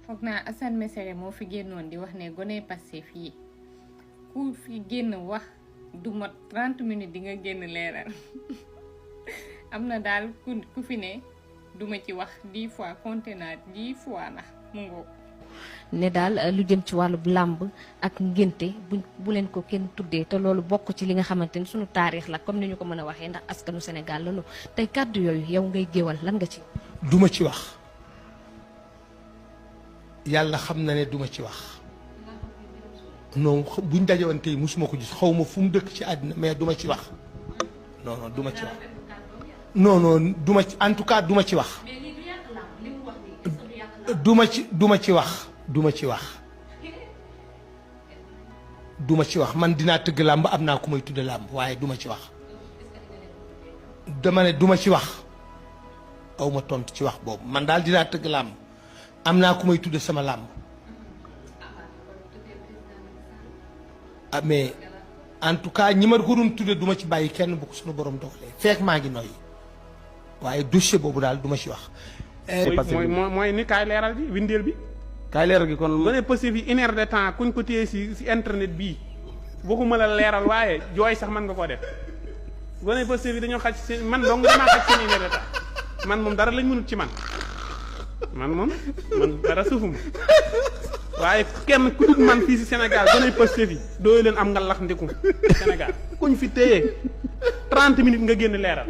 foog naa Assane Mesere moo fi génnoon di wax ne gone Pastef yi ku fi génn wax du mot 30 minutes di nga génn leeral am na daal ku fi ne duma ci wax 10 fois compté naa 10 fois na mu ngoog ne daal lu jëm ci wàllu làmb ak ngénte bu leen ko kenn tuddee te loolu bokk ci li nga xamante ni suñu taarix la comme ni ñu ko mën a waxee ndax askanu Sénégal lañu tey kàddu yooyu yow ngay géwal lan nga ci duma ci wax yàlla xam na ne duma ci wax non buñ dajewoon tey musuma ko gis xaw ma fu mu dëkk ci àddina mais duma ci wax non duma ci wax non duma ci en tout cas duma ci wax duma ci wax man dinaa tëgg làmb am naa ku may tudde làmb waaye duma ci wax dama ne duma ci wax aw ma tontu ci wax boobu man daal dinaa tëgg làmb am naa ku may tudde sama làmb ah mais en tout cas ñi ma ko doon tudde duma ci bàyyi kenn bu ko suñu borom dogalee fekk maa ngi noyyi waaye dossier boobu daal duma ci wax mooy ni kaay leeral bi windeel bi kaay leeral gi kon gone Pastef yi 1 heure de temps kuñ ko téye si internet bii waxuma la leeral waaye jooy sax mën nga koo def gone Pastef yi dañoo xaj si man dong damaa xaj seen 1 heure de temps man moom dara lañ mënut ci man man dara suufuma waaye kenn ku dul man fii si Sénégal gone Pastef yi dooyu leen am nga lax ndiku Sénégal kuñ fi téye 30 minutes nga génn leeral